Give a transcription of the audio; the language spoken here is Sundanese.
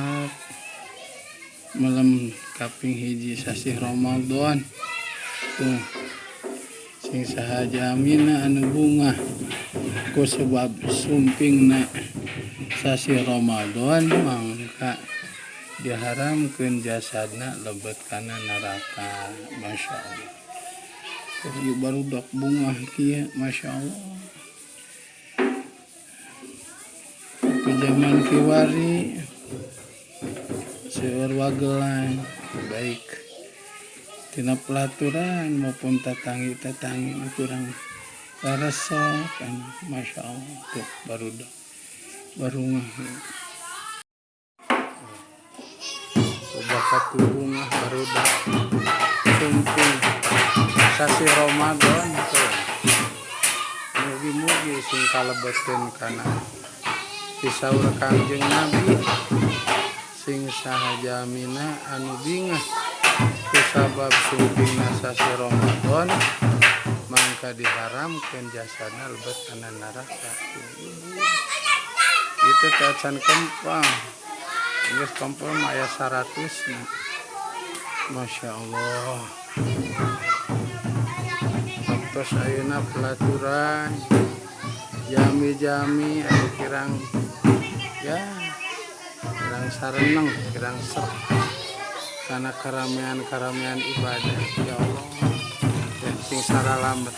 Barudak malam kaping hiji sasih Ramadan tuh, sing saha jamina anu bungah ku sebab sumpingna sasih Ramadan mangka diharamkeun jasadna lebet kana neraka. Masya Allah. Tuh, ieu barudak bungah kieu, Masya Allah. Tapi zaman kiwari seueur wagelan, baik tina pelaturan maupun tatangi-tatangi kurang resep kan. Masya Allah, tuh barudak barungah bakat bungah barudak sumping sasih Ramadan tuh. Mugi-mugi sing kalebetkeun kana pisaur Kangjeng Nabi, sing saha jamina anu bingah kusabab sumpingna sasih Ramadan mangka diharamkeun jasana lebet kana neraka. Itu teh acan kempang, geus kempang mah aya 100. Masya Allah. Waktu ayeuna pelaturan jami-jami anu kirang, ya kirang sareneng, kirang ser karena keramaian-keramaian ibadah. Ya Allah ya, sing saralamet.